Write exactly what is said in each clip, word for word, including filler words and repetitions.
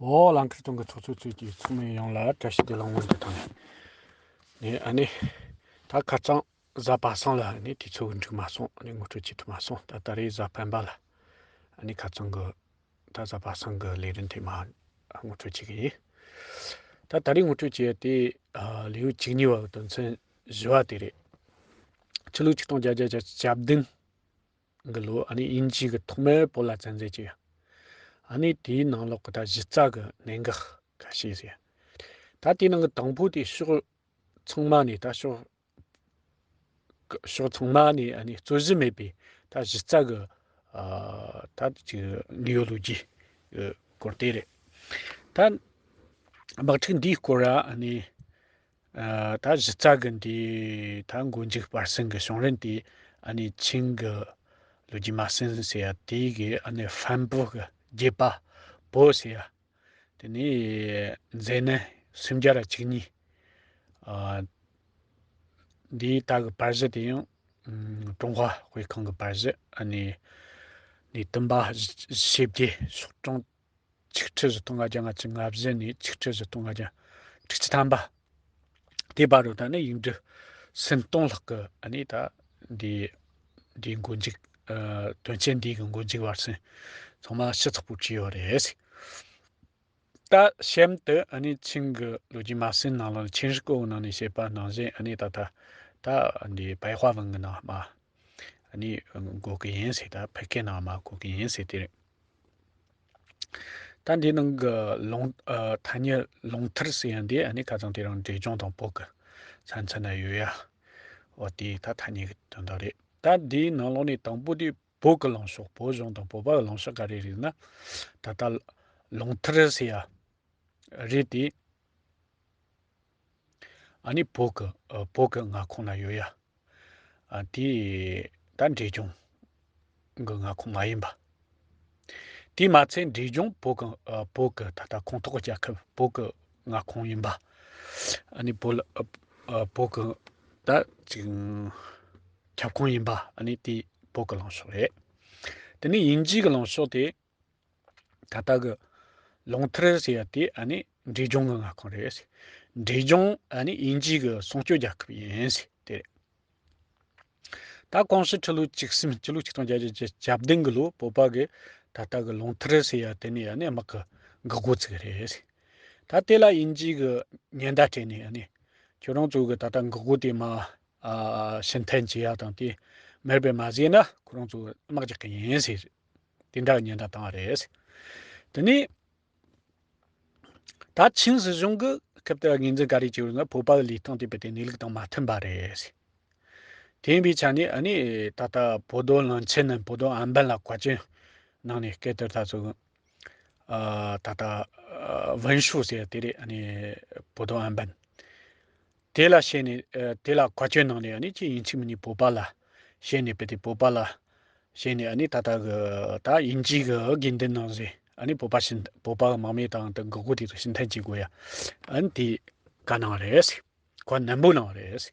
བོད་ལང་ཁར་གཏོང་གི་ཚོགས་གཙོ་ཚོས་ཀྱི་ཚོགས་མི་ཡོངས་ལ་བཀྲ་ཤིས་བདེ་ལེགས་སྔོན་འགྲོ་དང་ནས། ནས་ཨ་ནི། ད་ཁ་རྩང་གཟའ་པ་སངས་ལ་ཨ་ནི་དུས་ཚོད་འགྲིག་མ་སོང་། ཨ་ནི་ངོ་སྤྲོད་བྱེད་ཐུབ་མ་སོང་། ད་ད་རེས་གཟའ་སྤེན་པ་ལ་ཨ་ནི་ཁ་རྩང་གི་ད་གཟའ་པ་སངས་གི་ལས་རིམ་དེ་མ་ངོ་སྤྲོད་བྱེད་གི་ཡིན། ད་ད་རེས་ངོ་སྤྲོད་བྱེད་ཡ་དེ་ཨ་ལེའུ་བཅུ་གཉིས་པ་གི་དོན་ཚན་བཞི་བ་དེ་རེད། ཆུ་ལུག་ཆིག་སྟོང་བརྒྱད་བརྒྱ་བརྒྱད་ཅུ་གྱ་བདུན་གི་ལོ་ཨ་ནི་དབྱིན་ཇི་གི་ཐོག་མའི་བོད་ལ་བཙན་འཛུལ་བྱས། ཨ་ནི་དེའི་ནང་ལོགས་ཀྱི་ད་གཞི་རྩ་གི་གནད་འགག་ཁ་ཤས་ཟེར། ད་དེའི་ནང་གི་དང་པོ་དེ་ཕྱོགས་ཚང་མ་ནས་ད་ཕྱོགས་ཕྱོགས་ཚང་མ་ནས་ཨ་ནི་རྩོད་གཞི་མེད་པའི་ད་གཞི་རྩ་གི་ཨ་ད་ཅིག་དངོས་ཡོད་ལོ་རྒྱུས་སྐོར་དེ་རེད། ད་དམག་འཁྲུག་འདིའི་སྐོར་ཨ་ནི། ཨ་ད་གཞི་རྩ་གི་འདི་ད་མགོ་མཇུག་བར་གསེང་གི་བྱུང་རིམ་དེ་ཨ་ནི་ཆིང་གི་ལོ་རྒྱུས་མ་ཟིན་ཟེར་ཡ་དེ་གི་ཨ་ནི་ཧྥན་པོ་གི་རྒྱལ་པོ་པོ་ཟེར་ཡ་དེ་ནས་མཛད་ནི་སུམ་བརྒྱ་ར་བཅུ་གཉིས། ཨ་འདིའི་ད་གི་པར་གཞི་དེ་ཡང་ཀྲུང་ཧྭ་དཔེ་ཁང་གི་པར་གཞི་ཨ་ནི་ནས་བསྟན་པ་ཞེ་བརྒྱད་ཤོག་གྲངས་ཆིག་ཁྲི་བཞི་སྟོང་ལྔ་བརྒྱ་ལྔ་བཅུ་ང་བཞི་ནས་ཆིག་ཁྲི་བཞི་སྟོང་ལྔ་བརྒྱ་དྲུག་ཅུ་ཐམ་པ། དེ་བར་དུ་ད་ནི་ཡིག་འབྲུ་སུམ་སྟོང་ལྷག་གི་ཨ་ནི་ད་འདི་འདིའི་མགོ་མཇུག་ཨ་དོན་ཚན་འདི་གི་མགོ་མཇུག་བར་གསེང་ཚང་མ་ཞིབ་ཚགས་པོ་བྲིས་ཡོད་རེད། ད་གཤམ་དུ་ཨ་ནི་ཆིང་གི་ལོ་རྒྱུས་མ་ཟིན་ནང་ལ་ཆིན་རི་ཀོ་ནང་ནས་བཤད་པ་ནང་བཞིན་ཨ་ནི་ད་ད་ད་འདི་白话文གི་ནང་མ་ཨ་ནི་འགོད་གི་ཡིན་ཟེར། ད་ཕ་གིའི་ནང་མ་འགོད་གི་ཡིན་ཟེར་དེ་རེད། ད་འདི་ནང་གི་ལུང་ཨ་ཐ་སྙད་ལུང་མཐར་ཟེར་ཡ་འདི་ཨ་ནི་ཁ་སང་དེ་རིང་འབྲས་ལྗོངས་དང་བོད་ཀྱི་ས་མཚམས་ན་ཡོད་ཡ། འོ་དེ་ད་ཐ་སྙད་ཀྱི་དོན་དག་རེད། ད་འདིའི་ནང་ལོགས་ནས་དང་པོ་དེ་བོད་ཀྱི་ལུང་ཕྱོགས། བོད་གཞུང་དང་བོད་པ་གི་ལུང་ཕྱོགས་ག་རེ་རེད་ན། ད་ལྟ་ལུང་མཐར་ཟེར་ཡ་རེད་དེ། ཨ་ནི་བོད་ཀྱི་ཨ་བོད་ཀྱི་མངའ་ཁོངས་ན་ཡོད་ཡ། ཨ་དེ་ད་འབྲས་ལྗོངས་གི་མངའ་ཁོངས་མ་ཡིན་པ། དེས་མ་ཚད་འབྲས་ལྗོངས་བོད་ཀྱི་ཨ་བོད་ཀྱི་ད་ལྟ་ཁོངས་གཏོགས་རྒྱལ་ཁབ་བོད་ཀྱི་མངའ་ཁོངས་ཡིན་པ། ཨ་ནི་བོད་ལ་ཨ་ཨ་བོད་ཀྱི་ད་ཅིག་ཁྱབ་ཁོངས་ཡིན་པ་ཨ་ནི་དེ་བོད་ཀྱི་ལུང་ཕྱོགས་རེད། དེ་ནས་དབྱིན་ཇིའི་གི་ལུང་ཕྱོགས་དེ། ད་ལྟ་གི་ལུང་མཐར་ཟེར་ཡ་དེ་ཨ་ནི་འབྲས་ལྗོངས་ཀྱི་མངའ་ཁོངས་རེད། འབྲས་ལྗོངས་ཨ་ནི་དབྱིན་ཇི་གི་སྲུང་སྐྱོབ་རྒྱལ་ཁབ་ཡིན་ཟེར་དེ་རེད། ད་ཀོང་ཧྲི་ཁྲི་ལོ་བཅུ་གསུམ་སྤྱི་ལོ་ཆིག་སྟོང་བརྒྱད་བརྒྱ་བརྒྱད་ཅུ་གྱ་བདུན་གི་ལོ་བོད་པ་གི་ད་ལྟ་གི་ལུང་མཐར་ཟེར་ཡ་དེ་ནས་ཨ་ནི་དམག་གི་འགག་སྒོ་བཙུགས་རེད་ཟེར། ད་དེ་ལ་དབྱིན་ཇི་གི་ཉེན་བརྡ་སྤྲད་ནས་ཨ་ནི་ཁྱོད་རང་ཚོ་གི་ད་ལྟ་འགག་སྒོ་དེ་མ་ཨ་ཕྱིར་འཐེན་བྱེད་ཡ་དང་དེ་མེད་པའི་མ་བཟོས་ན་ཁོ་རང་ཚོ་དམག་རྒྱག་གི་ཡིན་ཟེར། དེ་འདྲ་ཉེན་བརྡ་བཏང་བ་རེད། དེ་ནས་ད་ཆིན་སྲིད་གཞུང་གི་སྐབས་དེར་ངོས་འཛིན་ག་རེ་བྱས་ཡོད་ན་བོད་པ་གི་ལུས་སྟེང་དེ་རྦད་དེ་གནས་ལུགས་དང་མ་མཐུན་པ་རེད། དེ་ཡིན་པའི་ཆ་ནས་ཨ་ནི་ད་ལྟ་བོད་དོན་བློན་ཆེན་ནས་བོད་དོན་ཨན་པན་ལ་བཀའ་བཀྱོན་གནང་ནས་སྐབས་དེར་ད་ཚོ་ཨ་ད་ལྟ་ཨ་文书ཟེར་དེ་རེད། ཨ་ནི་བོད་དོན་ཨན་པན། དེ་ལ་བཤད་ནས་ཨ་དེ་ལ་བཀའ་བཀྱོན་གནང་ནས་ཨ་ནི་ཁྱེད་ཡིན་གཅིག་མིན་གཉིས་བོད་པ་ལ་བཤད་ནས་རྦད་དེ་བོད་པ་ལ་བཤད་ནས་ཨ་ནི་ད་ལྟ་གི་ད་དབྱིན་ཇི་གི་དགོས་འདུན་གནང་ཟེར། ཨ་ནི་བོད་པ་ཕྱིར་བོད་པ་གི་དམག་མི་དང་དེ་འགག་སྒོ་དེ་ཚོ་ཕྱིར་འཐེན་བྱེད་དགོས་ཡ། ཨ་ནི་དེ་བཀའ་གནང་རེད། བཀའ་ནན་པོ་གནང་རེད།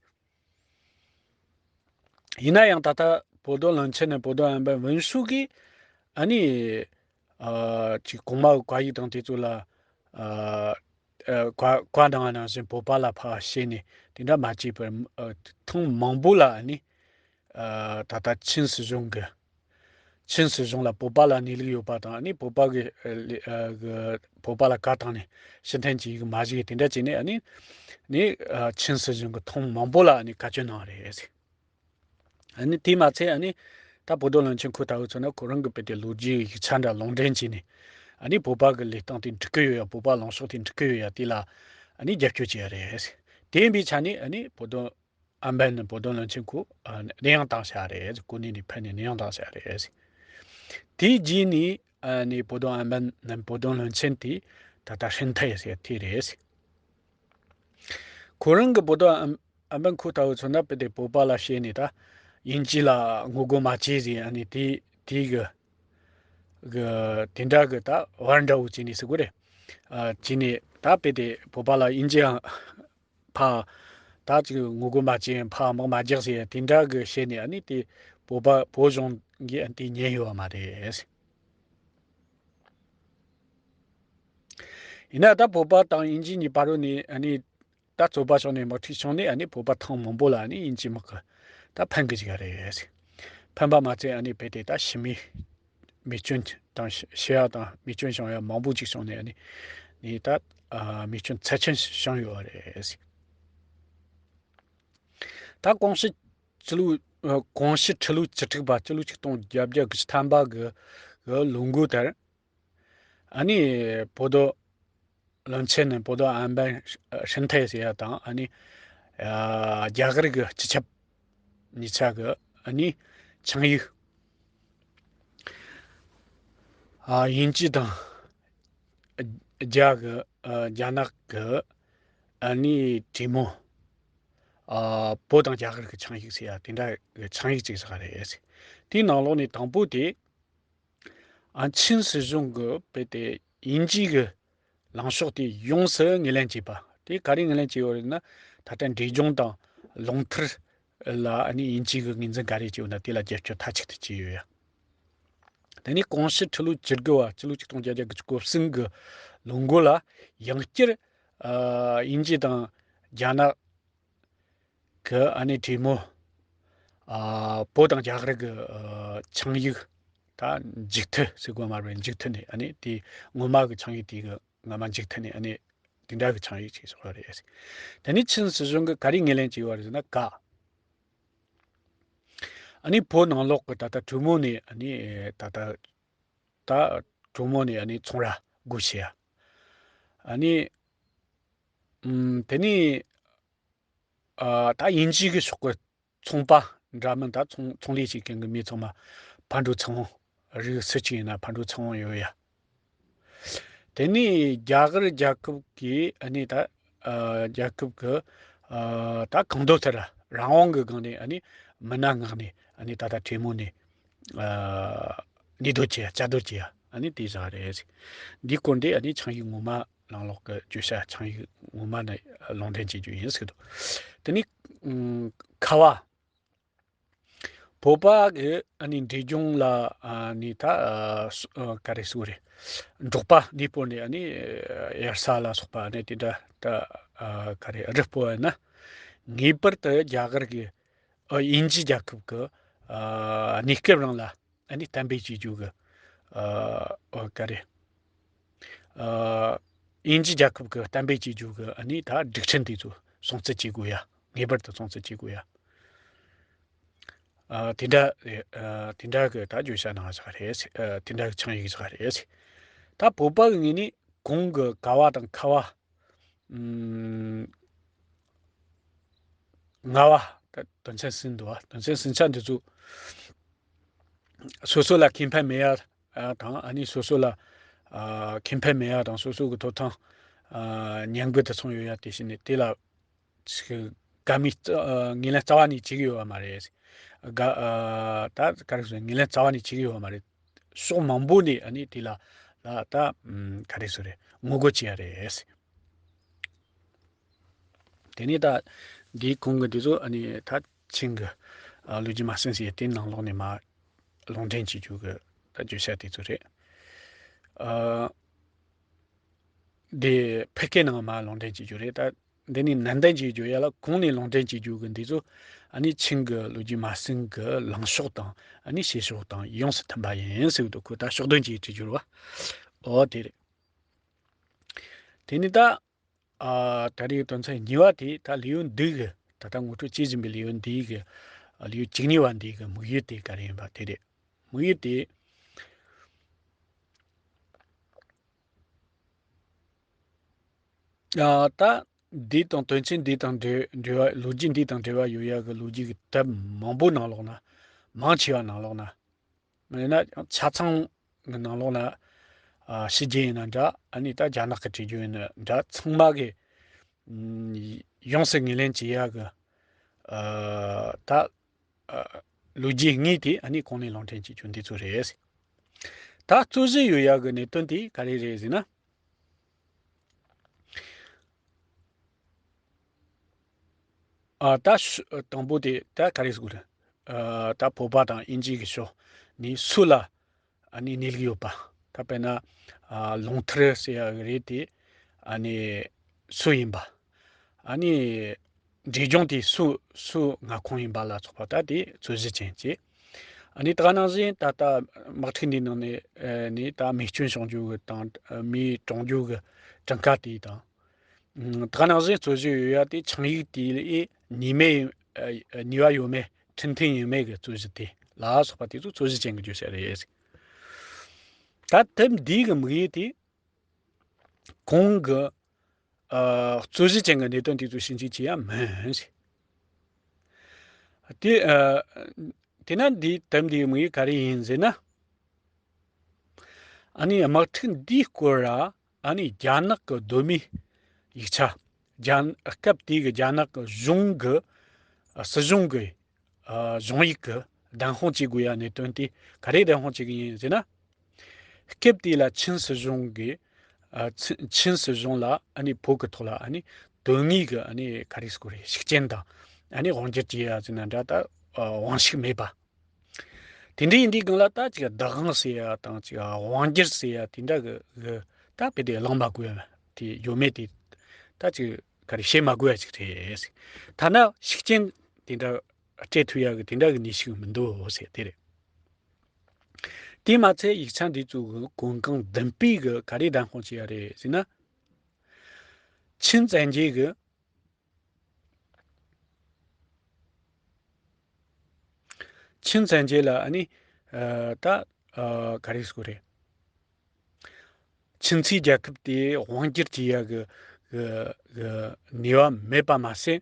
ཡིན་ན་ཡང་ད་ལྟ་བོད་དོན་བློན་ཆེན་ནས་བོད་དོན་ཨན་པན་文书གིས་ཨ་ནི་ཨ་ཅིག་གོང་མ་གི་བཀའ་ཡིག་དང་དེ་ཚོ་ལ་ཨ་ཨ་བཀའ་བཀའ་གནང་བ་ནང་བཞིན་བོད་པ་ལ་ཕར་བཤད་ནས་དེ་འདྲ་མ་བྱས་པར་ཨ་ཐེངས་མང་པོ་ལ་ཨ་ནི་ཨ་ད་ལྟ་ཆིན་སྲིད་གཞུང་གི་ཆིན་སྲིད་གཞུང་ལ་བོད་པ་ལ་གནས་ལུགས་ཡོད་པ་དང་ཨ་ནི་བོད་པ་གི་ཨ་ལི་ཨ་གི་བོད་པ་ལ་བཀའ་བཏང་ནས་ཕྱིར་འཐེན་གྱི་ཡིག་མ་བཞག་དེ་འདྲ་བྱས་ནས་ཨ་ནི་ནི་ཨ་ཆིན་སྲིད་གཞུང་གི་ཐེངས་མང་པོ་ལ་ཨ་ནི་བཀའ་བཀྱོན་གནང་བ་རེད། ཨ་ནི་དེས་མ་ཚད་ཨ་ནི་ད་བོད་དོན་བློན་ཆེན་ཁོ་ལྟ་བུ་ཚོ་ན་ཁོ་རང་གི་དཔེ་དེ་ལོ་རྒྱུས་ཡིག་ཆ་འདྲ་ལུང་འདྲེན་བྱས་ནས་ཨ་ནི་བོད་པ་གི་ལུས་སྟེང་དེ་འགྲིག་གི་ཡོད་ཡ། བོད་པ་ལུང་ཕྱོགས་དེ་འགྲིག་གི་ཡོད་ཡ་དེ་ལ་ཨ་ནི་རྒྱབ་སྐྱོར་བྱས་རེད། དེ་ཡིན་པའི་ཆ་ནས་ཨ་ནི་བོད་དོན་ཨན་པན་ནི་བོད་དོན་བློན་ཆེན་ཁོ་ཨ་གནས་དབྱུང་བཏང་བཞག་རེད། གོ་གནས་ནས་ཕུད་ནས་གནས་དབྱུང་བཏང་བཞག་རེད། དེའི་རྗེས་ནས་ཨ་ནི་བོད་དོན་ཨན་པན་ནི་བོད་དོན་བློན་ཆེན་དེ་ད་ལྟ་ཧྲིན་ཐའེ་ཟེར་དེ་རེད། ཁོ་རང་གི་བོད་དོན་ཨམ་ཨམ་བན་ཁུ་ཐའུ་མཚོན་ན་དཔེ་དེ་བོད་པ་ལ་བཤད་ནས་ད་དབྱིན་ཇི་ལ་ངོ་རྒོལ་མ་བྱེད་ཟེར། ཨ་ནི་དེ་དེ་གི་གི་དེ་འདྲ་གི་ད་བར་འདྲ་བོ་བྱས་ནས་ཟེར་དགོས་རེད། ཨ་བྱས་ནས་ད་དཔེ་དེ་བོད་པ་ལ་དབྱིན་ཇི་ཡང་ཕ་ད་ཅིག་ངོ་རྒོལ་མ་བྱེད། ཕ་དམག་མ་རྒྱག་ཟེར་དེ་འདྲ་གི་བཤད་ནས། ཨ་ནི་དེ་བོད་པ་བོད་གཞུང་གིས་ཨ་ནི་དེ་ཉན་ཡོད་པ་མ་རེད། ཡིན་ན་ད་བོད་པ་དང་དབྱིན་ཇི་གཉིས་བར་ནས་ཨ་ནི་ད་རྩོད་པ་བྱུང་ནས་དམག་འཁྲུག་བྱུང་ནས་ཨ་ནི་བོད་པ་ཐེངས་མང་པོ་ལ་ཨ་ནི་དབྱིན་ཇིའི་དམག་གིས་ད་ཕམ་གི་བཅུག་རེད། ཕམ་པ་མ་ཚད་ཨ་ནི་བོད་དེ་ད་ཕྱི་མི་མེ་སྐྱོན་དང་ཤི་ཤི་ཡ་དང་མེ་སྐྱོན་བྱུང་ཡ་མང་པོ་ཅིག་བྱུང་ནས་ཨ་ནི་ནི་ད་ཨ་མེ་སྐྱོན་ཚབས་ཆེན་བྱུང་ཡོད་རེད། ད་གོང་ཞི་ཆི་ལུ་ཨ་གོང་ཞི་ཁྲི་ལོ་བཅུ་དྲུག་པ་ཆི་ལོ་ཆིག་སྟོང་བརྒྱད་བརྒྱ་དགུ་བཅུ་ཐམ་པ་གི་གི་ལོ་འགོ་དེར་ཨ་ནི་བོད་དོ་བློན་ཆེན་ནི་བོད་དོ་ཨན་པན་ཧྲིན་ཐའེ་ཟེར་ཡ་དང་ཨ་ནི་ཨ་རྒྱ་གར་གི་སྤྱི་ཁྱབ་གཉིས་ཆ་གི་ཨ་ནི་ཆིངས་ཡིག་ཨ་དབྱིན་ཇི་དང་རྒྱ་གི་ཨ་རྒྱ་ནག་གི་ཨ་ནི་གྲོས་མོལ་ཨ་བོད་དང་རྒྱ་གར་གི་ཆིངས་ཡིག་ཟེར་ཡ་དེ་འདྲ་གི་ཆིངས་ཡིག་ཅིག་བཞག་རེད། དེའི་ནང་ལོགས་ནས་དང་པོ་དེ་ཨ་ཆིན་སྲིད་གཞུང་གི་དཔེ་དེ་དབྱིན་ཇི་གི་ལངས་ཕྱོགས་དེ་ཡོངས་སུ་ངོས་ལེན་བྱས་པ། དེ་ག་རེ་ངོས་ལེན་བྱས་ཡོད་རེད་ན། ད་ལྟ་འབྲས་ལྗོངས་དང་ལུང་མཐར་ལ་ཨ་ནི་དབྱིན་ཇི་གི་ངོས་འཛིན་ག་རེ་བྱས་ཡོད་ན་དེ་ལ་རྒྱབ་སྐྱོར་མཐའ་གཅིག་ཏུ་བྱས་ཡོད་ཡ། དེ་ནས་གོང་ཞི་ཁྲི་ལོ་བཅུ་དགུ་བ་ཕྱི་ལོ་ཆིག་སྟོང་བརྒྱད་བརྒྱ་དགུ་བཅུ་གོ་གསུམ་གི་ལོ་འགོ་ལ་ཡང་བསྐྱར་ཨ་དབྱིན་ཇི་དང་རྒྱ་ནག་གི་ཨ་ནི་གྲོས་མོལ་ཨ་བོད་དང་རྒྱ་གར་གི་ཨ་ཆིངས་ཡིག་ད་མཇུག་མཐུད་ཟེར་དགོས་མ་རེད། མཇུག་མཐུད་ནས་ཨ་ནི་དེ་སྔོན་མ་གི་ཆིངས་ཡིག་དེ་གི་སྔ་མ་མཇུག་མཐུད་ནས་ཨ་ནི་དེ་འདྲ་གི་ཆིངས་ཡིག་ཅིག་བཞག་པ་རེད། དེ་ནས་ཆིན་སྲིད་གཞུང་གི་ག་རེ་ངོས་ལེན་བྱས་ཡོད་རེད་ཟེར་ན་ཀ་ཨ་ནི་བོད་ནང་ལོགས་ཀྱི་ད་ལྟ་གྲོས་མོལ་ནས་ཨ་ནི་ད་ལྟ་ད་གྲོས་མོལ་ནས་ཨ་ནི་ཚོང་ར་སྒོ་ཕྱེ་ཡ། ཨ་ནི་ཨམ་དེ་ནས་ཨ་ད་དབྱིན་ཇི་གི་ཕྱོགས་ཀྱི་ཚོང་པ་འདྲ་མིན་ད་ཚོང་ཚོང་ལས་བྱེད་མཁན་གྱི་མི་ཚང་མ་ཕར་འགྲོ་ཚུར་འོང་། རིགས་སུ་ཅི་ཡིན་ན་ཕར་འགྲོ་ཚུར་འོང་ཡོད་ཡ། དེ་ནས་རྒྱ་གར་རྒྱལ་ཁབ་ཀྱིས་ཨ་ནི་ད་ཨ་རྒྱལ་ཁབ་ཀྱི་ཨ་ད་གང་འདོད་ལྟར་རང་དབང་གི་སྒང་ནས་ཨ་ནི་མི་སྣ་མངགས་ནས་ཨ་ནི་ད་ལྟ་གྲོས་མོལ་ནས་ཨ་གནས་སྡོད་བྱེད་ཡ་བཅའ་སྡོད་བྱེད་ཡ་ཨ་ནི་དེ་བཞག་རེད། འདིའི་སྐོར་འདི་ཨ་ནི་ཆིངས་ཡིག་ངོ་མ་ནང་ལོགས་ཀྱི་བརྗོད་བྱ་ཆིངས་ཡིག་ངོ་མ་ནི་ལུང་འདྲེན་བྱེད་རྒྱུ་ཡིན་ཟེར་གི་འདུག་དེ་ནས་ཨ་ཁ་བ། བོད་པ་གི་ཨ་ནི་འབྲས་ལྗོངས་ལ་ཨ་ནི་ད་ཨ་སུ་ཨ་ག་རེ་ཟེར་དགོས་རེད། འབྲོག་པ་འདིའི་སྐོར་ནས་ཨ་ནི་ཨ་དབྱར་ས་ལ་སོགས་པ་ཨ་ནི་དེ་འདྲ་ད་ཨ་ག་རེ་རི་སྤོ་བ་ཡིན་ན། ངེས་པར་དུ་རྒྱ་གར་གི་ཨ་དབྱིན་ཇི་རྒྱལ་ཁབ་ཀྱི་ཨ་གནས་སྐབས་རིང་ལ་ཨ་ནི་གཏན་འབེབས་བྱེད་རྒྱུ་གི་ཨ་ཨོ་ག་རེ། ཨ་དབྱིན་ཇི་རྒྱལ་ཁབ་ཀྱི་གཏན་འབེབས་བྱེད་རྒྱུ་གི་ཨ་ནི་ད་སྒྲིག་ཁྲིམས་དེ་ཚོ་སྲུང་བརྩི་བྱེད་དགོས་ཡ། ངེས་པར་དུ་སྲུང་བརྩི་བྱེད་དགོས་ཡ། ཨ་དེ་འདྲ་རེད། ཨ་དེ་འདྲ་གི་ད་བརྗོད་བྱ་ནང་བཞག་རེད། ཨ་དེ་འདྲ་གི་ཆིངས་ཡིག་བཞག་རེད། ད་བོད་པ་གི་ངོས་ནས་གོང་གི་ཀ་བ་དང་ཁ་བ། ཨུམ། ལྔ་བ་ད་དོན་ཚན་གསུམ་འདུག་བ། དོན་ཚན་གསུམ་ཆ་འདི་ཚོ་སོ་སོ་ལ་ཁེ་ཕན་མེད་ཡ་དང་ཨ་ནི་སོ་སོ་ལ་ཨ་ཁེ་ཕན་མེད་ཡ་དང་སོ་སོ་གི་ཐོབ་ཐང་ཨ་ཉམས་རྒུད་དུ་སོང་ཡོད་ཡ་དེ་བཞིན་ནས་དེ་ལ་ཅིག་དགའ་མོས་རྩ་ཨ་ངོས་ལེན་རྩ་བ་ནས་བྱེད་ཀྱི་ཡོད་པ་མ་རེད། དགའ་ཨ་ད་ག་རེ་ཟེར་ངོས་ལེན་རྩ་བ་ནས་བྱེད་ཀྱི་ཡོད་པ་མ་རེད། ཕྱོགས་མང་པོ་ནས་ཨ་ནི་དེ་ལ་ལ་ད་ཨམ་ག་རེ་ཟེར་རེད་ངོ་རྒོལ་བྱེད་ཡ་རེད། དེ་ནས་ད་འདིའི་གོང་གི་འདི་ཚོ་ཨ་ནི་ད་ཆིང་གི་ཨ་ལོ་རྒྱུས་མ་ཟིན་ཟེར་དེའི་ནང་ལོགས་ནས་མ་ལུང་འདྲེན་བྱེད་རྒྱུ་གི་ད་བརྗོད་བྱ་དེ་ཚོ་རེད། ཨ་འདི་ཕ་སྐད་ནང་མ་ལུང་འདྲེན་བྱེད་རྒྱུ་རེད། ད་འདི་ནས་ནན་ཏན་བྱེད་རྒྱུ་ཡ་ལ་གོང་ནས་ལུང་འདྲེན་བྱེད་རྒྱུ་གི་འདི་ཚོ་ཨ་ནི་ཆིང་གི་ལོ་རྒྱུས་མ་ཟིན་གི་ལངས་ཕྱོགས་དང་ཨ་ནི་བྱེད་ཕྱོགས་དང་ཡོངས་སུ་མཐུན་པ་ཡིན་ཟེར་གི་འདུག་ཁོ་ད་ཕྱོགས་སྟོན་གྱིས་བྲིས་རྒྱུ་རེད་བ། ཨོ་དེ་རེད། དེ་ནི་ད། ཨ་ད་རེས་དོན་ཚན་གཉིས་པ་དེ་ད་ལེའུ་འདི་གི་ད་ལྟ་ངོ་སྤྲོད་བྱེད་བཞིན་པའི་ལེའུ་འདི་གི་ཨ་ལེའུ་བཅུ་གཉིས་པ་འདི་གི་དམིགས་ཡུལ་དེ་ག་རེ་ཡིན་པ་དེ་རེད། དམིགས་ཡུལ་དེ་ཨ་ད་འདི་དང་དོན་ཚན་འདི་དང་འབྲེལ་འབྲེལ་བ་ལོ་རྒྱུས་འདི་དང་འབྲེལ་བ་ཡོད་ཡ་གི་ལོ་རྒྱུས་ཀྱི་དེབ་མང་པོའི་ནང་ལོགས་ན་མང་ཆེ་བ་ནང་ལོགས་ན། ཡིན་ན་ཆ་ཚང་གི་ནང་ལོགས་ན་ཨ་ཕྱི་རྒྱལ་ཡིན་ན་འདྲ་ཨ་ནི་ད་རྒྱ་ནག་གི་བྲིས་རྒྱུ་ཡིན་ན་འདྲ་ཚང་མ་གི་ཨམ་ཡོངས་སུ་ངོས་ལེན་བྱེད་ཡ་གི་ཨ་ད་ཨ་ལོ་རྒྱུས་དངོས་དེ་ཨ་ནི་གོང་ནས་ལུང་འདྲེན་བྱེད་རྒྱུ་འདི་ཚོ་རེད། ད་རྩོད་གཞི་ཡོད་ཡ་གི་གནད་དོན་དེ་ག་རེ་རེད་ཟེར་ན། ཨ་ད་ཤ་དང་པོ་དེ་ད་ག་རེ་ཟེར་དགོས་རེད། ཨ་ད་བོད་པ་དང་དབྱིན་ཇི་གི་ཕྱོགས་ནས་སུ་ལ་ཨ་ནི་གནས་ལུགས་ཡོད་པ། ད་དཔེར་ན་ཨ་ལུང་མཐར་ཟེར་ཡ་གི་རེད་དེ། ཨ་ནི་སུ་ཡིན་པ། ཨ་ནི་འབྲས་ལྗོངས་དེ་སུ་སུ་མངའ་ཁོངས་ཡིན་པ་ལ་སོགས་པ་ད་དེ་རྩོད་གཞི་ཅན་གྱི། ཨ་ནི་ད་ག་ནང་བཞིན་ད་ལྟ་དམག་འཁྲུག་འདིའི་ནང་ནས་ཨ་ནི་ད་མེ་སྐྱོན་བྱུང་རྒྱུ་གི་དང་མེ་གྲོངས་རྒྱུ་གི་གྲངས་ཀ་དེ་དང་། ད་ག་ནང་བཞིན་རྩོད་གཞི་ཡོད་ཡ་དེ་ཆིངས་ཡིག་དེ་ལ་ཉེས་མེད་ཨ་ཉེས་པ་ཡོད་མེད་ཁྲིམས་མཐུན་ཡིན་མེད་ཀྱི་རྩོད་གཞི་དེ་ལ་སོགས་པ་དེ་ཚོ་རྩོད་གཞི་ཅན་གྱི་བརྗོད་བྱ་རེད། ད་དེབ་འདིའི་གི་དམིགས་ཡུལ་དེ་གོང་གི་ཨ་རྩོད་གཞི་ཅན་གྱི་གནད་དོན་དེ་ཚོ་ཞིབ་འཇུག་བྱེད་ཡ་མིན། དེ་ཨ་དེས་ན་འདིའི་དེབ་འདིའི་དམིགས་ཡུལ་ག་རེ་ཡིན་ཟེར་ན། ཨ་ནི་དམག་འཁྲུག་འདིའི་སྐོར་ལ་ཨ་ནི་རྒྱ་ནག་གི་གདོད་མའི་ཡིག་ཆ། རྒྱ་སྐབས་དེའི་གི་རྒྱ་ནག་གི་གཞུང་གི་ཨ་སྲིད་གཞུང་གི་ཨ་གཞུང་ཡིག་གི་བདེན་དཔང་བྱེད་དགོས་ཡ་གནད་དོན་དེ་ག་རེ་བདེན་དཔང་བྱེད་ཀྱི་ཡིན་ཟེར་ན། སྐབས་དེ་ལ་ཆིན་སྲིད་གཞུང་གི་ཨ་ཆིན་ཆིན་སྲིད་གཞུང་ལ་ཨ་ནི་བོད་ཀྱི་ཐོག་ལ་ཨ་ནི་དོན་དངོས་ཀྱི་ཨ་ནི་ག་རེ་ཟེར་དགོས་རེད། ཤུགས་རྐྱེན་དང་ཨ་ནི་དབང་སྒྱུར་བྱེད་ཡ་ཟེར་ན་འདྲ་ད་ཨ་དབང་ཤུགས་མེད་པ། དེ་འདྲ་ཡིན་དུས་སྒང་ལ་ད་ཅིག་བདག་དབང་ཟེར་ཡ་དང་ཅིག་དབང་སྒྱུར་ཟེར་ཡ་དེ་འདྲ་གི་གི་ད་དཔེ་དེ་གླེང་མ་དགོས་ཡ་དེ་ཡོད་མེད་དེ་ད་ཅིག་ག་རེ་བཤད་མ་དགོས་ཡ་ཅིག་རེད། ཐ་ན་ཤུགས་རྐྱེན་དེ་འདྲ་སྤྲད་ཐུབ་ཡ་གི་དེ་འདྲ་གི་ནུས་ཤུགས་མི་འདུག་ཟེར་དེ་རེད། དེས་མ་ཚད་ཡིག་ཆ་འདི་ཚོ་གི་གོ་གང་བདུན་པའི་གི་ག་རེ་བདེན་དཔང་བྱེད་ཡ་རེད་ཟེར་ན། ཆིན་བཙན་རྒྱལ་གི་ཆིན་བཙན་རྒྱལ་ལ་ཨ་ནི་ཨ་ད་ཨ་ག་རེ་ཟེར་དགོས་རེད། ཆིན་ཚུའི་རྒྱལ་ཁབ་དེ་དབང་སྒྱུར་བྱེད་ཡ་གི་གི་གི་ནུས་པ་མེད་པ་མ་ཟད།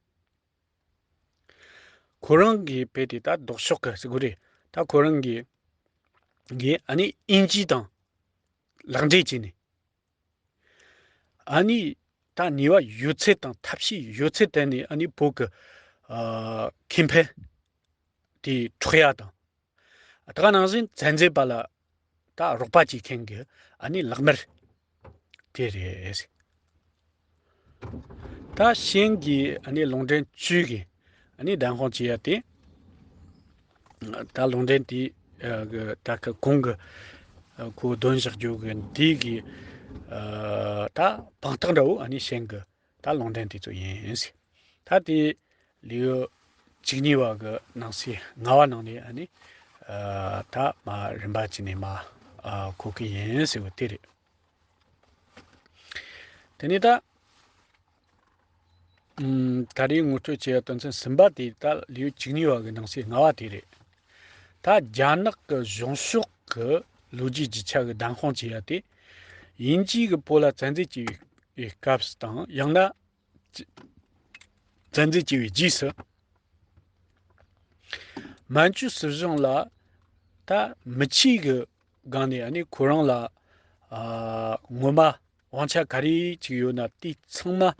ཁོ་རང་གི་དཔེ་དེ་ད་ལྡོག་ཕྱོགས་གི་ཟེར་དགོས་རེད། ད་ཁོ་རང་གི་གི་ཨ་ནི་དབྱིན་ཇི་དང་ལག་འབྲེལ་བྱས་ནས། ཨ་ནི་ད་ནུས་པ་ཡོད་ཚད་དང་ཐབས་ཤེས་ཡོད་ཚད་བཏོན་ནས་ཨ་ནི་བོད་ཀྱི་ཨ་ཁེ་ཕན་དེ་འཕྲོག་ཡ་དང་། ད་ག་ནང་བཞིན་བཙན་འཛུལ་པ་ལ་ད་རོགས་པ་བྱེད་མཁན་གྱི་ཨ་ནི་ལག་དམར་དེ་རེད། ད་ཤན་གྱི་ཨ་ནི་ལུང་འདྲེན་བཅུ་གི་ཨ་ནི་བདེན་དཔང་བྱེད་ཡ་དེ། ད་ལུང་འདྲེན་དེ་ཨ་གི་ད་གི་གོང་གི་ཨ་ཁོ་འདོན་བཞག་རྒྱུ་གི་འདི་གི་ཨ་ད་དཔང་རྟགས་འདྲ་བོ་ཨ་ནི་ཤན་གི་ད་ལུང་འདྲེན་དེ་ཚོ་ཡིན། ད་དེ་ལེའུ་བཅུ་གཉིས་པ་གི་ནང་གསེས་ལྔ་པ་ནང་ནས་ཨ་ནི་ཨ་ད་མ་རིམ་པ་བྱས་ནས་མ་ཨ་གོ་གི་ཡིན་ཟེར་བ་དེ་རེད། དེ་ནས་ད། ཨུམ། ད་རེས་ངོ་སྤྲོད་བྱས་པའི་དོན་ཚན་གསུམ་པ་དེ་ད་ལེའུ་བཅུ་གཉིས་པ་གི་ནང་གསེས་ལྔ་པ་དེ་རེད། ད་རྒྱ་ནག་གི་གཞུང་ཕྱོགས་ཀྱི་ལོ་རྒྱུས་རྒྱུ་ཆ་གི་བདེན་དཔང་བྱེད་ཡ་དེ། དབྱིན་ཇི་གིས་བོད་ལ་བཙན་འཛུལ་བྱས་པའི་སྐབས་སུ་དང་ཡང་ན། བཙན་འཛུལ་བྱས་པའི་རྗེས་སུ། མན་ཇུ་སྲིད་གཞུང་ལ་ད་མི་ཆོས་ཀྱི་སྒང་ནས་ཨ་ནི་ཁོ་རང་ལ་ཨ་ངོ་མ་དབང་ཆ་ག་རེ་ཅིག་ཡོད་ན་དེ་ཚང་མ་ཨ་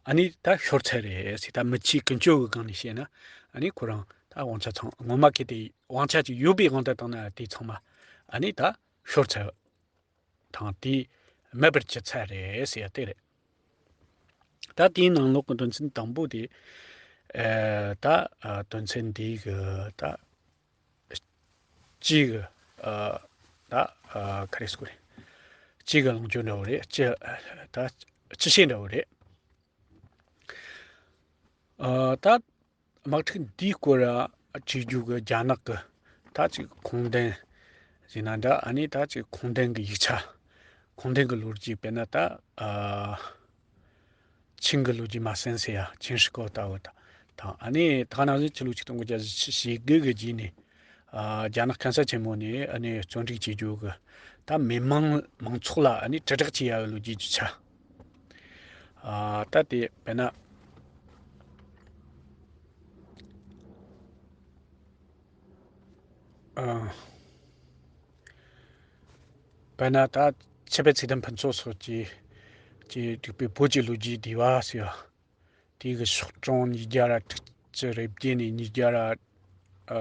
ཨ་ནི་ད་ཤོར་ཚར་རེད་ཟེར། ད་མི་ཆོས་ཀུན་སྤྱོད་ཀྱི་སྒང་ནས་བཤད་ན་ཨ་ནི་ཁོ་རང་ད་དབང་ཆ་ཚང་ངོ་མ་གལ་ཏེ་དབང་ཆ་ཅིག་ཡོད་པའི་དབང་དུ་བཏང་ན་དེ་ཚང་མ་ཨ་ནི་ད་ཤོར་ཚར། དང་དེ་མེད་པར་བགྱིས་ཚར་རེད་ཟེར་ཡ་དེ་རེད། ད་དེའི་ནང་ལོགས་ཀྱི་དོན་ཚན་དང་པོ་དེ། ཨེ་ད་ཨ་དོན་ཚན་འདིའི་གི་ད་སྤྱི་གི་ཨ་ད་ཨ་ག་རེ་ཟེར་དགོས་རེད། སྤྱི་གི་ལོངས་སྤྱོད་འདྲ་བོ་རེད། སྤྱི་ད་སྤྱི་བཤད་འདྲ་བོ་རེད། ཨ་ད་དམག་འཁྲུག་འདིའི་སྐོར་ལ་བྲིས་རྒྱུ་གི་རྒྱ་ནག་གི་ད་ཅིག་ཁུངས་ལྡན་ཟེར་ན་འདྲ། ཨ་ནི་ད་ཅིག་ཁུངས་ལྡན་གི་ཡིག་ཆ། ཁུངས་ལྡན་གི་ལོ་རྒྱུས་དཔེར་ན་ད་ཨ་ཆིང་གི་ལོ་རྒྱུས་མ་ཟིན་ཟེར་ཡ་ཆིང་ཧྲི་ཀའོ་ལྟ་བུ་དང་། ཨ་ནི་ད་ག་ནང་བཞིན་ཕྱི་ལོ་ཆིག་སྟོང་དགུ་བརྒྱ་བཞི་བཅུ་ཞེ་དགུ་གི་རྗེས་ནས། ཨ་རྒྱ་ནག་གན་ས་ཆེན་མོ་ནས་ཨ་ནི་བཙོན་སྒྲིག་བྱེད་རྒྱུ་གི་ད་མི་མང་མང་ཚོགས་ལ་ཨ་ནི་དྲིལ་བསྒྲགས་བྱེད་ཡ་གི་ལོ་རྒྱུས་རྒྱུ་ཆ། ཨ་ད་དེ་དཔེར་ན། ཨ་དཔེར་ན་ད་ཆོས་དཔལ་ཚེ་བརྟན་ཕུན་ཚོགས་སོགས་ཀྱིས་ཀྱིས་བསྒྲིགས་པའི་བོད་ཀྱི་ལོ་རྒྱུས་བསྡུས་པ་ཟེར་བ། དེ་གི་ཤོག་གྲངས་ཉིས་བརྒྱ་ར་དྲུག་ཅུ་རེ་བརྒྱད་ནས་ཉིས་བརྒྱ་ར་ཨ་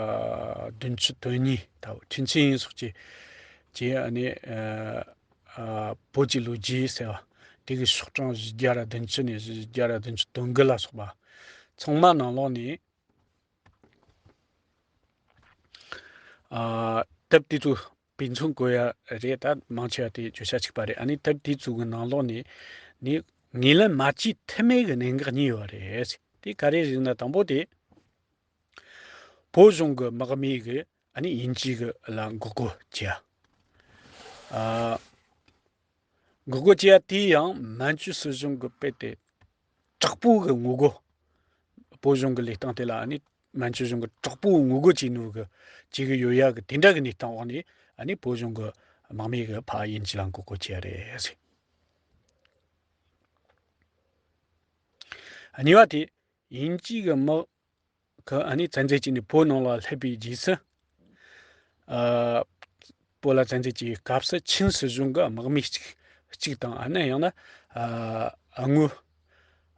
བདུན་ཅུ་དོན་གཉིས་ལྟ་བུ། ཁྲིན་ཆིན་ཡིན་སོགས་ཀྱིས་ཀྱིས་ཨ་ནི་ཨ་ཨ་བོད་ཀྱི་ལོ་རྒྱུས་ཟེར་བ། དེ་གི་ཤོག་གྲངས་བཞི་བརྒྱ་ར་བདུན་ཅུ་ནས་བཞི་བརྒྱ་ར་བདུན་ཅུ་དོན་དགུ་ལ་སོགས་པ་ཚང་མ་ནང་ལོགས་ནས། ཨ་དེབ་དེ་ཚོ་ དཔེ་མཚོན་བཀོད་ཡ་རེད། ད་མང་ཆེ་བ་དེ་བརྗོད་བྱ་གཅིག་པ་རེད། ཨ་ནི་དེབ་དེ་ཚོ་གི་ནང་ལོགས་ནས་ནི་ངོས་ལེན་མ་བྱས་ཐབས་མེད་གི་གནད་འགག་གཉིས་ཡོད་རེད། དེ་ག་རེ་རེད་ན། དང་པོ་དེ་བོད་གཞུང་གི་དམག་མི་གི་ཨ་ནི་དབྱིན་ཇི་གི་ལ་འགོག་རྒོལ་བྱེད་ཡ། ཨ། འགོག་རྒོལ་བྱེད་ཡ་དེ་ཡང་མན་ཇུ་སྲིད་གཞུང་གི་དཔེ་དེ་དྲག་པོ་གི་ངོ་རྒོལ། བོད་གཞུང་གི་ལས་སྟངས་དེ་ལ་ཨ་ནི་མན་ཇུ་གཞུང་གི་དྲག་པོ་ངོ་རྒོལ་བྱེད་ནོ་གི་བྱེད་གི་ཡོད་ཡ་གི་དེ་འདྲ་གི་གནས་སྟངས་འོག་ནས་ཨ་ནི་བོད་གཞུང་གི་དམག་མི་གི་ཕར་དབྱིན་ཇི་ལ་འགོག་རྒོལ་བྱེད་ཡ་རེད་ཟེར། གཉིས་པ་དེ་དབྱིན་ཇི་གི་དམག་གི་ཨ་ནི་བཙན་འཛུལ་བྱས་ནས་བོད་ནང་ལ་སླེབས་པའི་རྗེས་སུ། ཨ། བོད་ལ་བཙན་འཛུལ་གྱི་སྐབས་སུ་ཆིན་སྲིད་གཞུང་གི་དམག་མི་གཅིག་གཅིག་དང་། ཨ་ནི་ཡང་ན། ཨ། དངུལ།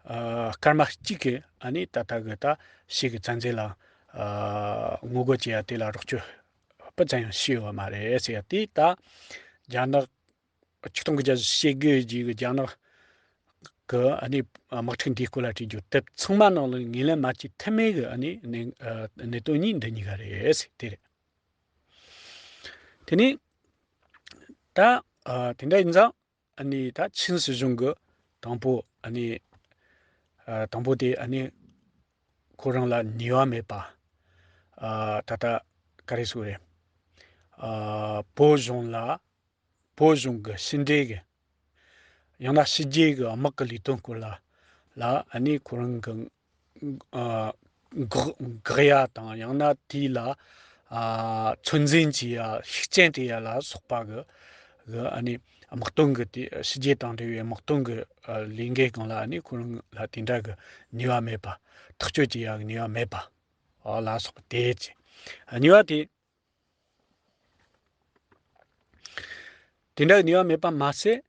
ཨ། སྐར་མ་གཅིག་གིས་ཨ་ནི་ད་ལྟ་གི་ད་ཕྱི་གི་བཙན་འཛུལ་ལ། ཨ། ངོ་རྒོལ་བྱེད་ཡ་དེ་ལ་རོགས་སྐྱོར་སྤུ་ཙམ་ཡང་བྱས་ཡོད་མ་རེད་ཟེར་ཡ་དེ། ད་རྒྱ་ནག་ཆིག་སྟོང་དགུ་བརྒྱ་ཞེ་དགུ་རྗེས་ཀྱི་རྒྱ་ནག་གི་ཨ་ནི་དམག་འཁྲུག་འདིའི་སྐོར་ལ་བྲིས་རྒྱུ་དེབ་ཚང་མ་ནང་ལ་ངོས་ལེན་མ་བྱས་ཐབས་མེད་གི་ཨ་ནི་གནད་གནད་དོན་གཉིས་འདི་གཉིས་ཀ་རེད་ཟེར། དེ་རེད། དེ་ནས་ད་ཨ་དེ་འདྲ་ཡིན་ཙང་ཨ་ནི་ད་ཆིན་སྲིད་གཞུང་གི་དང་པོ་ཨ་ནི་ཨ་དང་པོ་དེ་ཨ་ནི་ཁོ་རང་ལ་ནུས་པ་མེད་པ། ཨ་ད་ལྟ་ག་རེ་ཟེར་དགོས་རེད། ཨ་བོད་གཞུང་ལ། བོད་གཞུང་གི་ཕྱི་འབྲེལ་གི། ཡང་ན་ཕྱི་རྒྱལ་གི་དམག་གི་ལས་དོན་སྐོར་ལ་ལ་ཨ་ནི་ཁོ་རང་གི་ཨ་དགག་དགག་ཡ་དང་། ཡང་ན་དེ་ལ་ཨ་ཚོད་འཛིན་བྱེད་ཡ། ཤུགས་རྐྱེན་ཐེབས་ཡ་ལ་སོགས་པ་གི་གི་ཨ་ནི་དམག་དོན་གི་དེ་ཕྱི་རྒྱལ་དང་འབྲེལ་བའི་དམག་དོན་གི་ཨ་ལས་འགན་སྒང་ལ་ཨ་ནི་ཁོ་རང་ལ་དེ་འདྲ་གི་ནུས་པ་མེད་པ། ཐག་གཅོད་བྱེད་ཡ་གི་ནུས་པ་མེད་པ། ཨ་ལ་སོགས་པ་དེ་བྱས། གཉིས་པ་དེ། དེ་འདྲ་ནུས་པ་མེད་པ་མ་ཟད།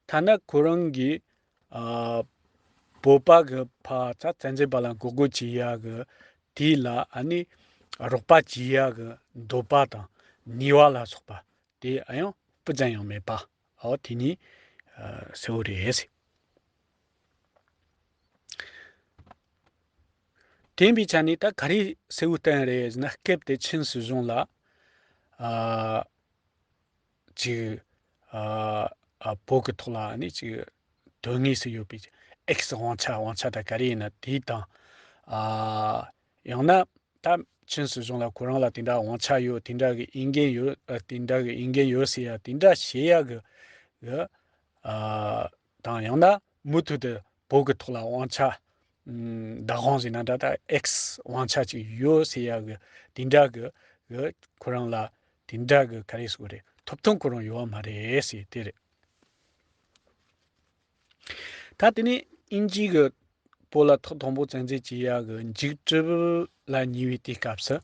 ཐ་ན་ཁོ་རང་གིས་ཨ་བོད་པ་གི་ཕར་ཚ་བཙན་འཛུལ་པ་ལ་འགོག་རྒོལ་བྱེད་ཡ་གི་དེ་ལ་ཨ་ནི་རོགས་པ་བྱེད་ཡ་གི་འདོད་པ་དང་ནུས་པ་ལ་སོགས་པ་དེ་ཨ་ཡང་སྤུ་ཙམ་ཡང་མེད་པ། ཨོ་དེ་གཉིས་ཨ་གསལ་བོ་རེད། དེ་ཡིན་པའི་ཆ་ནས་ད་ག་རེ་གསལ་བོ་བསྟན་རེད་ཟེར་ན། སྐབས་དེ་ཆིན་སྲིད་གཞུང་ལ་ཨ་ཅིག་ཨ་ཨ་བོད་ཀྱི་ཐོག་ལ་ནི་ཅིག་དོན་དངོས་སུ་ཡོད་པའི་ཨེག་སི་དབང་ཆ། དབང་ཆ་ད་ག་རེ་ཡིན་ན་དེ་དང་། ཨ་ཡང་ན་ད་ཆིན་སྲིད་གཞུང་ལ་ཁོ་རང་ལ་དེ་འདྲ་དབང་ཆ་ཡོད། དེ་འདྲ་གི་འོས་འགན་ཡོད། ཨ་དེ་འདྲ་གི་འོས་འགན་ཡོད་ཟེར་ཡ་དེ་འདྲ་བཤད་ཡ་གི་གི་ཨ་དང་། ཡང་ན་མུ་མཐུད་དུ་བོད་ཀྱི་ཐོག་ལ་དབང་ཆ། ཨམ། བདག་དབང་ཟེར་ན་འདྲ། ད་ཨེག་སི་དབང་ཆ་ཅིག་ཡོད་ཟེར་ཡ་གི་དེ་འདྲ་གི་གི་ཁོ་རང་ལ་དེ་འདྲ་གི་ག་རེ་ཟེར་དགོས་རེད། ཐོབ་ཐང་ཁོ་རང་ཡོད་པ་མ་རེད་ཟེར་དེ་རེད། ད་དེ་ནས་དབྱིན་ཇི་གི་བོད་ལ་ཐོག་དང་པོ་བཙན་འཛུལ་བྱེད་ཡ་གི་མཇུག་སྒྲིལ་ལ་ཉེ་བའི་དུས་སྐབས་སུ།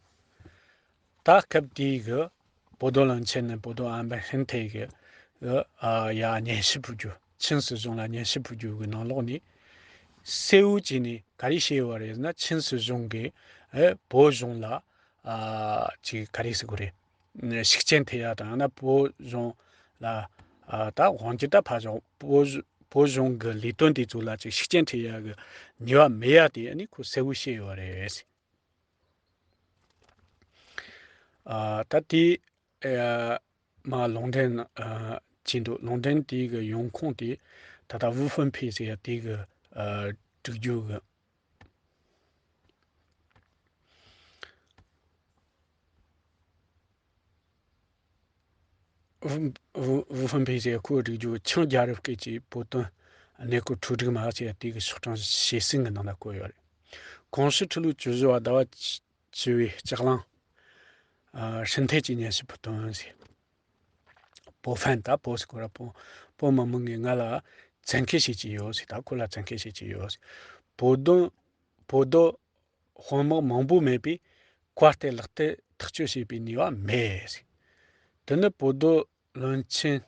ད་སྐབས་དེའི་གི་བོད་དོན་བློན་ཆེན་ནི་བོད་དོན་ཨན་པན་ཧྲིན་ཐེ་གི་གི་ཨ་ཡ་སྙན་ཞུ་ཕུལ་རྒྱུ། ཆིན་སྲིད་གཞུང་ལ་སྙན་ཞུ་ཕུལ་རྒྱུ་གི་ནང་ལོགས་ནས་གསལ་བོ་བྱས་ནས་ག་རེ་བཤད་ཡོད་པ་རེད་ཟེར་ན། ཆིན་སྲིད་གཞུང་གིས་ཨེ་བོད་གཞུང་ལ་ཨ་ཅིག་ག་རེ་ཟེར་དགོས་རེད། ཤུགས་རྐྱེན་ཐེབས་ཡ་དང་། ཡང་ན་བོད་གཞུང་ལ་ཨ་ད་དབང་སྒྱུར། ད་ཕར་ཕྱོགས་བོད་བོད་གཞུང་གི་ལས་དོན་དེ་ཚོ་ལ་ཅིག་ཤུགས་རྐྱེན་ཐེབས་ཡ་གི་ནུས་པ་མེད་ཡ་དེ་ཨ་ནི་ཁོས་གསལ་བོ་བཤད་ཡོད་པ་རེད། ཨ་ད་དེ་ཨ་མ་ལུང་འདྲེན་ཨ་བྱས་འདུག་ལུང་འདྲེན་དེ་གི་ཡོང་ཁུངས་དེ་ད་ལྟ་ཝུ་ཧྥུན་ཕེ་ཟེར་ཡ་དེ་གི་ཨ་སྒྲིག་རྒྱུ་གི། ཝུ་ཝུ་ཝུ་ཧྥུན་ཕེ་ཟེར་ཁོའི་སྒྲིག་རྒྱུ་ཆིང་རྒྱལ་རབས་སྐད་ཀྱི་བོད་དོན་གནས་སྐོར་འཕྲོ་སྒྲིག་མ་ཟེར་ཡ་དེ་གི་ཤོག་གྲངས་ཞེ་གསུམ་གི་ནང་ན་བཀོད་ཡོད་རེད། གོང་ཞུས་ཁྲི་ལོ་བཅུ་བཞི་པ་ཟླ་བ་བཅུ་བའི་ལྕགས་གླང་། ཨ་ཧྲིན་ཐེ་གྱི་སྙན་ཞུ་ཕུལ་དོན་ཟེར། 博饭 ད་བོད་ཟེར་ཁོ་ར་བོད་བོད་མི་མང་གིས་ང་ལ་བཙན་འཁེལ་བྱེད་ཀྱི་ཡོད་ཟེར། ད་ཁོ་ལ་བཙན་འཁེལ་བྱེད་ཀྱི་ཡོད་ཟེར། བོད་དོན་བོད་དོན་དཔོན་དམག་མང་པོ་མེད་པས་བཀའ་གཏད་ལག་གཏད་ཐག་གཅོད་བྱེད་པའི་ནུས་པ་མེད་ཟེར། དེ་ནི་བོད་དོན་བློན་ཆེན་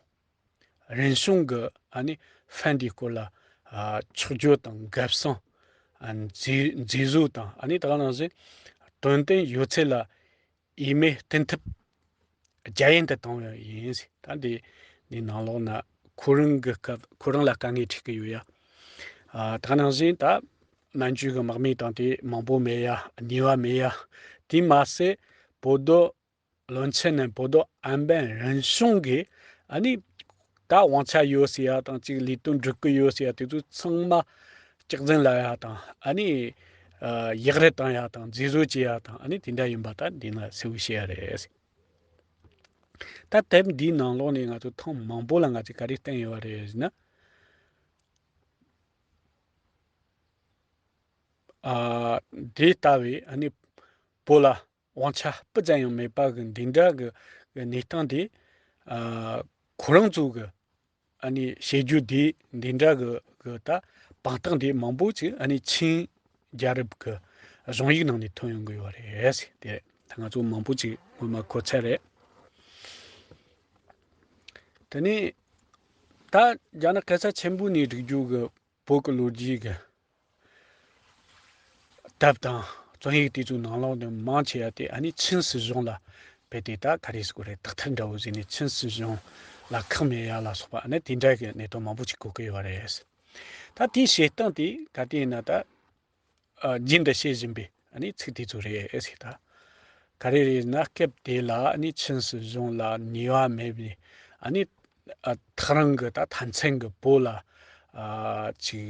རིན་ཤོང་གི་ཨ་ནི་ཧྥན་དེའི་སྐོར་ལ་ཨ་ཆོས་བརྒྱུད་དང་འགབ་སོང་། ཨ་མཛེས་མཛེས་བཟོ་དང་། ཨ་ནི་ད་ག་ནང་བཞིན་དོན་བསྟན་ཡོད་ཚད་ལ་ཡིད་མེད་གཏན་ཐབས་རྒྱ་ཡན་དུ་བཏང་བ་ཡིན་ཟེར། ད་འདི་འདི་ནང་ལོགས་ན་ཁོ་རང་གི་སྐབས་ཁོ་རང་ལ་དཀའ་ངལ་འཕྲད་ཀྱི་ཡོད་ཡ། ཨ་ད་ག་ནང་བཞིན་ད་མན་ཇུ་གི་དམག་མི་དང་དེ་མང་པོ་མེད་ཡ། ནུས་པ་མེད་ཡ། དེ་མ་ཟད་བོད་དོན་ བློན་ཆེན་ནས་བོད་དོ་ཨན་པན་རིན་གཞུང་གིས་ཨ་ནི་ད་དབང་ཆ་ཡོད་ཟེར་ཡ་དང་ཅིག་ལས་དོན་སྒྲུབ་ཀྱི་ཡོད་ཟེར་ཡ་དེ་ཚོ་ཚང་མ་སྐྱག་རྫུན་ལབ་ཡ་དང་ཨ་ནི་ཡག་རེད་བཏང་ཡ་དང་མཛེས་བཟོ་བྱེད་ཡ་དང་ཨ་ནི་དེ་འདྲ་ཡིན་པ་ད་འདི་ན་གསལ་བོ་བཤད་ཡ་རེད། ད་དེབ་འདིའི་ནང་ལོགས་ནས་ང་ཚོ་ཐེངས་མང་པོ་ལ་ང་ཚོས་ག་རེ་བསྟན་ཡོད་རེད་ཟེར་ན། ཨ། དེ་ལྟ་བུའི་ཨ་ནི་བོད་ལ་དབང་ཆ་སྤུ་ཙམ་ཡང་མེད་པ་གི་འདི་འདྲ་གི་གནས་སྟངས་དེ། ཨ། ཁོ་རང་ཚོ་གི་ཨ་ནི་བཤད་རྒྱུ་དེ་འདི་འདྲ་གི་གི་ད་དཔང་རྟགས་དེ་མང་པོ་ཅིག་ཨ་ནི་ཆིན་རྒྱལ་རབས་ཀྱི་གཞུང་ཡིག་ནང་ནས་ཐོན་ཡོང་གི་ཡོད་རེད་ཟེར་ཏེ། ད་ང་ཚོ་མང་པོ་ཅིག་སྔོན་མ་གོ་ཚར་རེད། དེ་ནས་ད་རྒྱ་ནག་གེ་སར་ཆེན་པོ་ནས་བསྒྲིགས་རྒྱུ་གི་བོད་ཀྱི་ལོ་རྒྱུས་ཀྱི་དེབ་དང་རྩོམ་ཡིག་དེ་ཚོའི་ནང་ལོགས་ནས་མང་ཆེ་བ་དེ་ཨ་ནི་ཆིན་སྲིད་གཞུང་ལ་རྦད་དེ་ད་ག་རེ་ཟེར་དགོས་རེད། དག་ཐེར་འདྲ་བོ་བཟོས་ནས་ཆིན་སྲིད་གཞུང་ལ་ཁག་མེད་ཡ་ལ་སོགས་པ་ཨ་ནི་དེ་འདྲ་གི་གནད་དོན་མང་པོ་ཅིག་གོ་གི་ཡོད་རེད། ད་དེའི་བཤད་སྟངས་དེ་ག་དེ་ཡིན་ན་ད། ཨ། རྒྱུན་དུ་བཤད་བཞིན་པའི་ཨ་ནི་ཚིག་དེ་ཚོ་རེད་ཟེར་ད། ག་རེ་རེད་ན་སྐབས་དེ་ལ་ཨ་ནི་ཆིན་སྲིད་གཞུང་ལ་ནུས་པ་མེད་པའི་ཨ་ནི། ཨ། ཐག་རིང་གི་ད་མཐའ་མཚམས་ཀྱི་བོད་ལ། ཨ། ཅིག་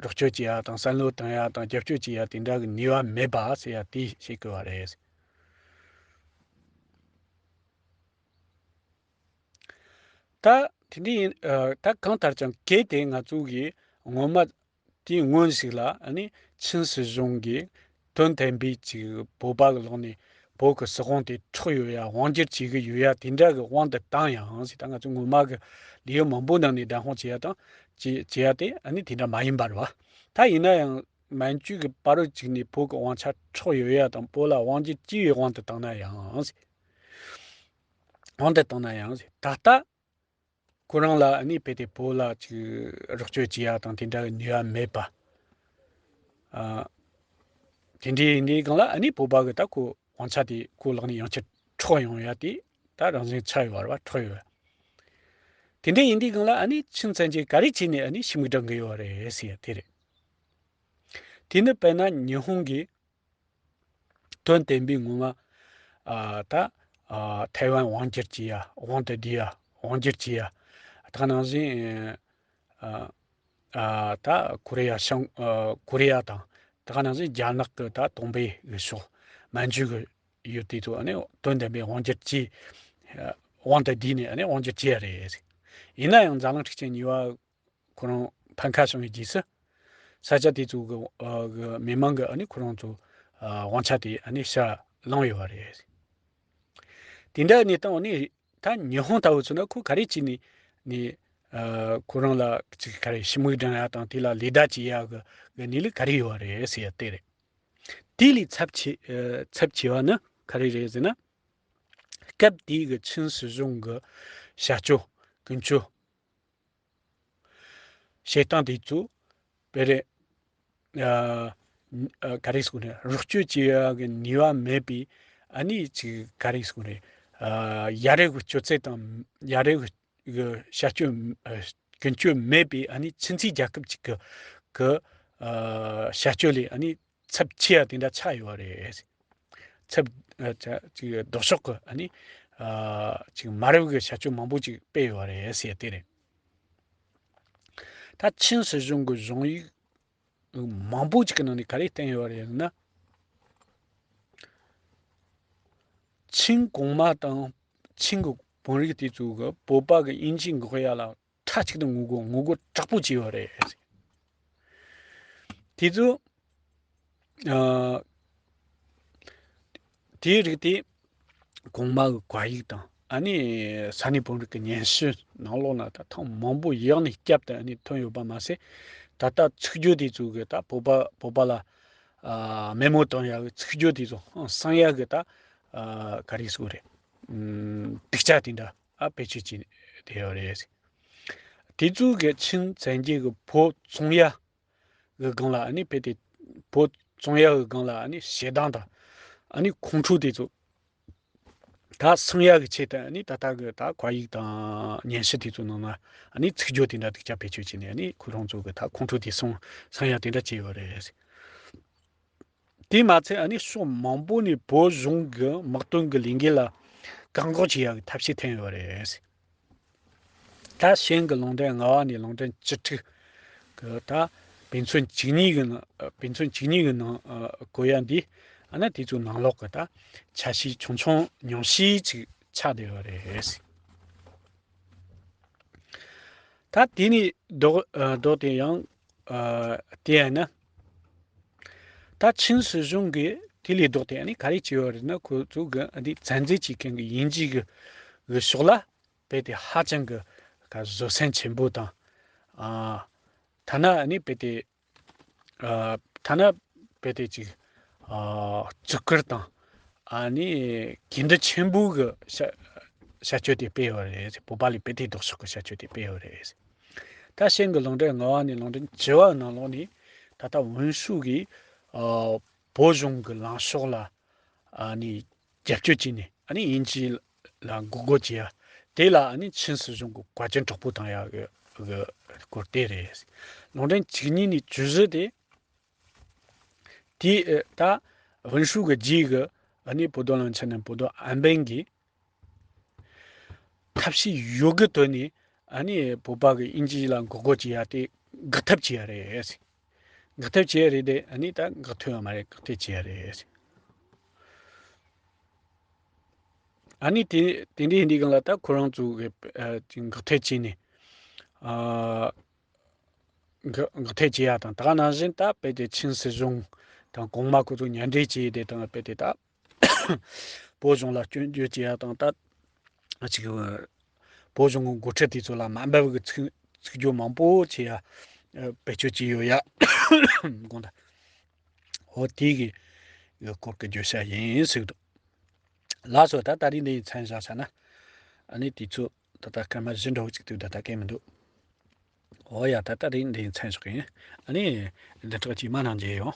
རོགས་སྐྱོར་བྱེད་ཡ་དང་བསམ་བློ་བཏང་ཡ་དང་རྒྱབ་སྐྱོར་བྱེད་ཡ་དེ་འདྲ་གི་ནུས་པ་མེད་པ་ཟེར་ཡ་དེ་བཤད་དགོས་པ་རེད། ད་དེ་འདྲ་ཡིན། ཨ། ད་གང་ལྟར་ཀྱང་གལ་ཏེ་ང་ཚོ་གིས་ངོ་མ་དེའི་སྔོན་ཞིག་ལ་ཨ་ནི་ཆིན་སྲིད་གཞུང་གིས་དོན་དམ་པའི་ཅིག་བོད་པ་གི་ལག་ནས་བོད་ཀྱི་སྲིད་དབང་དེ་འཕྲོག་ཡོད་ཡ་དབང་སྒྱུར་བྱེད་གི་ཡོད་ཡ་དེ་འདྲ་གི་དབང་དུ་བཏང་ཡང་ཟེར། ད་ང་ཚོ་སྔོན་མ་གི་ལེའུ་མང་པོ་ནང་ནས་བདེན་དཔང་བྱེད་ཡ་དང་བྱེད་བྱེད་ཡ་དེ་ཨ་ནི་དེ་འདྲ་མ་ཡིན་པ་རེད་བ། ད་ཡིན་ན་ཡང་མན་ཇུ་གི་བར་ཅིག་ནས་བོད་ཀྱི་དབང་ཆ་འཕྲོག་ཡོད་ཡ་དང་བོད་ལ་དབང་སྒྱུར་བྱས་ཡོད་དབང་དུ་བཏང་ན་ཡང་ཟེར། དབང་དུ་བཏང་ན་ཡང་ཟེར། ད་ལྟ་ཁོ་རང་ལ་ཨ་ནི་རྦད་དེ་བོད་ལ་ཅིག་རོགས་སྐྱོར་བྱེད་ཡ་དང་དེ་འདྲ་གི་ནུས་པ་མེད་པ། ཨ། དེ་འདྲའི་ཡིན་དུས་སྒང་ལ་ཨ་ནི་བོད་པ་གི་ད་ཁོ་དབང་ཆ་དེ་ཁོ་ལག་ནས་ཡང་བསྐྱར་འཕྲོག་ཡོང་ཡ་དེ་ད་རང་བཞིན་ཆགས་ཡོད་རེད་བ། འཕྲོག་ཡོད། དེ་འདྲ་ཡིན་དུས་སྒང་ལ་ཨ་ནི་ཆིན་བཙན་གྱིས་ག་རེ་བྱས་ནས་ཨ་ནི་ཞི་མོལ་བགྲང་གི་ཡོད་རེད་ཟེར་ཡ་དེ་རེད། དེ་ནི་དཔེར་ན་ཉི་ཧོང་གིས་དོན་དམ་པའི་ངོ་མ། ཨ། ད། ཨ། ཐའེ་ཝན་དབང་སྒྱུར་བྱེད་ཡ་དབང་དུ་བསྡུས་ཡ་དབང་སྒྱུར་བྱེད་ཡ། ད་ག་ནང་བཞིན། ཨ། ཨ། ད་ཀོ་རི་ཡ་བྱང་། ཨ། ཀོ་རི་ཡ་དང་ད་ག་ནང་བཞིན་རྒྱ་ནག་གི་ད་དོན་དམ་པའི་ཕྱོགས་མན་ཇུ་གི་ཡུལ་དེ་ཚོ་ཨ་ནི་དོན་དམ་པའི་དབང་སྒྱུར་བྱེད། ཨ། དབང་དུ་བསྡུས་ནས་ཨ་ནི་དབང་སྒྱུར་བྱེད་ཡ་རེད། ཡིན་ན་ཡང་འཛམ་གླིང་འཁྲུག་ཆེན་གཉིས་པ་ཁོ་རང་ཕམ་ཁ་བྱུང་བའི་རྗེས་སུ། ས་ཆ་དེ་ཚོ་གི། ཨ། གི་མི་མང་གི་ཨ་ནི་ཁོ་རང་ཚོ། ཨ། དབང་ཆ་དེ་ཨ་ནི་ཕྱིར་བླངས་ཡོད་པ་རེད། དེ་འདྲ་གནས་སྟངས་ནི་ད་ཉི་ཧོང་ལྟ་བུ་ཚོ་ན་ཁོ་ག་རེ་བྱས་ནས་ནི། ཨ། ཁོ་རང་ལ་ཅིག་ག་རེ་ཞི་མོལ་བགྲང་ཡ་དང་དེ་ལ་ལེ་བདའ་བྱེད་ཡ་གི་གི་གནས་ལུགས་ག་རེ་ཡོད་པ་རེད་ཟེར་ཡ་དེ་རེད། དེ་ལས་ཚབས་ཆེ། ཨ། ཚབས་ཆེ་བ་ནི་ག་རེ་རེད་ཟེར་ན། སྐབས་དེའི་གི་ཆིན་སྲིད་གཞུང་གི་བྱ་སྤྱོད་ཀུན་སྤྱོད། བྱེད་སྟངས་དེ་ཚོ་དཔེར་ན། ཨ། ཨ། ག་རེ་ཟེར་དགོས་རེད། རོགས་སྐྱོར་བྱེད་ཡ་གི་ནུས་པ་མེད་པའི་ཨ་ནི་ཅིག་ག་རེ་ཟེར་དགོས་རེད། ཨ། ཡ་རབས་ཀྱི་སྤྱོད་ཚུལ་དང་ཡ་རབས་ཀྱི་བྱ་སྤྱོད། ཨ། ཀུན་སྤྱོད་མེད་པའི་ཨ་ནི་ཆིན་ཚིག་རྒྱལ་ཁབ་ཅིག་གི་གི། ཨ། བྱ་སྤྱོད་ལས་ཨ་ནི་ཚབས་ཆེ་བ་དེ་འདྲ་ཆགས་ཡོད་རེད། ཚབས། ཨ། ཅིག་ལྡོག་ཕྱོགས་ཀྱི་ཨ་ནི། ཨ། ཅིག་མ་རབས་ཀྱི་བྱ་སྤྱོད་མང་པོ་ཅིག་སྤེལ་ཡོད་རེད་ཟེར་དེ་རེད། ད་ཆིན་སྲིད་གཞུང་གི་གཞུང་ཡིག་མང་པོ་ཅིག་གི་ནང་ནས་ག་རེ་བསྟན་ཡོད་རེད་ཟེར་ན། ཆིན་གོང་མ་དང་ཆིན་གྱི་བོད་རིགས་དེ་ཚོ་གི་བོད་པ་གི་དབྱིན་ཇི་འགོག་ཡ་ལ་མཐའ་གཅིག་ཏུ་ངོ་རྒོལ་ངོ་རྒོལ་དྲག་པོ་བྱས་ཡོད་རེད། དེ་ཚོ། ཨ། དེའི་རིགས་དེ་གོང་མ་གི་བཀའ་ཡིག་དང་ཨ་ནི་ས་གནས་བོད་རིགས་ཀྱི་སྙན་ཞུ་ནང་ལོགས་ན་ད་ཐེངས་མང་པོ་ཡག་ནས་བསྐྱར་དུ་ཨ་ནི་ཐོན་ཡོད་པ་མ་ཟད། ད་ལྟ་ཚིག་སྦྱོར་དེ་ཚོ་གི་ད་བོད་པ་བོད་པ་ལ། ཨ། དམོད་མོ་གཏོང་ཡག་གི་ཚིག་སྦྱོར་དེ་ཚོ་གསང་ཡག་གི་ད། ཨ། ག་རེ་ཟེར་དགོས་རེད། ཨུམ། དུག་ཆ་དེ་འདྲ་ཨ་བེད་སྤྱོད་བྱས་བསྡད་ཡོད་རེད། དེ་ཚོ་གི་ཆིན་བཙན་རྒྱལ་གི་བོད་བཙོང་ཡ་གི་སྒང་ལ་ཨ་ནི་རྦད་དེ་བོད་བཙོང་ཡ་གི་སྒང་ལ་ཨ་ནི་ཞེ་སྡང་དང་ཨ་ནི་ཁོང་ཁྲོ་དེ་ཚོ་ད་སངས་ཡ་གི་ཆེད་དུ་ཨ་ནི་ད་ལྟ་གི་ད་བཀའ་ཡིག་དང་སྙན་ཞུ་དེ་ཚོ་ནང་ན་ཨ་ནི་ཚིག་སྦྱོར་དེ་འདྲ་དུག་ཆ་བེད་སྤྱོད་བྱས་ནས་ཨ་ནི་ཁོ་རང་ཚོ་གི་ད་ཁོང་ཁྲོ་དེ་སངས་སངས་ཡ་དེ་འདྲ་བྱས་ཡོད་རེད། དེ་མ་ཚད་ཨ་ནི་ཕྱོགས་མང་པོ་ནས་བོད་གཞུང་གི་དམག་དོན་གི་ལས་འགུལ་ལ་ བཀག་འགོག་བྱེད་ཡག་གི་ཐབས་ཤེས་བཏོན་ཡོད་རེད། ད་ཤན་གྱི་ལུང་འདྲེན་ལྔ་པ་ནས་ལུང་འདྲེན་བཅུ་དྲུག་གི་ད་དཔེ་མཚོན་བཅུ་གཉིས་ཀྱི་ནང་དཔེ་མཚོན་བཅུ་གཉིས་ཀྱི་ནང་གོ་ཡ་འདི་ཨ་ན་དེ་ཚོའི་ནང་ལོགས་ཀྱི་ད་ཆ་ཤས་ཆུང་ཆུང་ཉུང་ཤས་ཅིག་ཆགས་བསྡད་ཡོད་རེད། ད་དེ་ནས་ལྡོག་ལྡོག་སྟེ་ཡང་དེ་ཡང་ན། ད་ཆིན་སྲིད་གཞུང་གིས་དེ་ལས་ལྡོག་སྟེ་ཨ་ནི་ག་རེ་བྱས་ཡོད་རེད་ན། ཁོ་ཚོ་གི་ཨ་ནི་བཙན་འཛུལ་བྱེད་མཁན་གྱི་དབྱིན་ཇི་གི་གི་ཕྱོགས་ལ་རྦད་དེ་ཧ་ཅང་གི་ག་བཟོད་བསྲན་ཆེན་པོ་དང་། ཨ་ཐ་ན་ཨ་ནི་རྦད་དེ་ཨ་ཐ་ན་རྦད་དེ་ཅིག་ཨ་བརྩི་བཀུར་དང་ཨ་ནི་དགོས་འདུན་ཆེན་པོ་གི་བྱ་བྱ་སྤྱོད་དེ་སྤེལ་ཡོད་རེད། བོད་པ་ལས་རྦད་དེ་ལྡོག་ཕྱོགས་ཀྱི་བྱ་སྤྱོད་དེ་སྤེལ་ཡོད་རེད། ད་ཤན་གྱི་ལུང་འདྲེན་ལྔ་པ་ནས་ལུང་འདྲེན་བཅུ་པ་ནང་ལོགས་ནས་ད་ལྟ་ཝུན་ཧྲུའུ་གིས་ཨ་བོད་གཞུང་གི་ལངས་ཕྱོགས་ལ་ཨ་ནི་རྒྱབ་སྐྱོར་བྱས་ནས་ཨ་ནི་དབྱིན་ཇི་ལ་མགོ་སྐོར་བྱེད་ཡ། དེ་ལ་ཨ་ནི་ཆིན་སྲིད་གཞུང་གི་བཀའ་བཀྱོན་དྲག་པོ་བཏང་ཡ་གི་གི་སྐོར་དེ་རེད། ལུང་འདྲེན་བཅུ་གཉིས་ནས་བཅུ་བཞི་དེ་དེ་ཨ་ད་ཝུན་ཧྲུའུ་གི་རྗེས་གི་ཨ་ནི་བོད་དོན་བློན་ཆེན་ནི་བོད་དོན་ཨན་པན་གྱིས་ཐབས་ཤེས་ཡོད་དགུ་བཏོན་ནས་ཨ་ནི་བོད་པ་གི་དབྱིན་ཇི་ལ་མགོ་སྐོར་བྱེད་ཡ་དེ་འགག་ཐབས་བྱེད་ཡ་རེད། འགག་ཐབས་བྱེད་ཡ་རེད་དེ་ཨ་ནི་ད་འགག་ཐུབ་ཡ་མ་རེད། འགག་ཐབས་བྱེད་ཡ་རེད། ཨ་ནི་དེ་དེ་འདྲའི་འདི་གང་ལ་ད་ཁོ་རང་ཚོ་གི་ཨ་ཅིག་འགག་ཐབས་བྱས་ནས་ཨ་འགག་འགག་ཐབས་བྱེད་ཡ་དང་། ད་ག་ནང་བཞིན་ད་རྦད་དེ་ཆིན་སྲིད་གཞུང་དང་གོང་མ་ཁོ་ཚོ་མཉམ་འབྲེལ་བྱས་དེ་དང་རྦད་དེ་ད་བོད་གཞུང་ལ་སྐྱོན་བརྗོད་བྱེད་ཡ་དང་། ད་ཅིག་བོད་གཞུང་གི་འགོ་ཁྲིད་དེ་ཚོ་ལ་དམའ་འབེབས་ཀྱི་ཚིག་ཚིག་སྦྱོར་མང་པོ་བྱེད་ཡ་བེད་སྤྱོད་བྱས་ཡོད་ཡ། དགོངས་དག་འོ་དེ་གི་སྐོར་གྱི་བརྗོད་བྱ་ཡིན་ཟེར་གི་འདུག་ལགས་སོ། ད་ད་རིང་འདི་ཡིན་མཚམས་བཞག་ས་ན། ཨ་ནི་དུས་ཚོད་ད་ལྟ་སྐར་མ་བཞི་འདྲ་བོ་ཅིག་འདུག་ད་ལྟ་གང་མི་འདུག་འོ་ཡ། ད་ད་རིང་འདི་ཡིན་མཚམས་བཞག་གི་ཡིན། ཨ་ནི་བདུན་ཕྲག་རྗེས་མ་ནང་མཇལ་ཡོང་།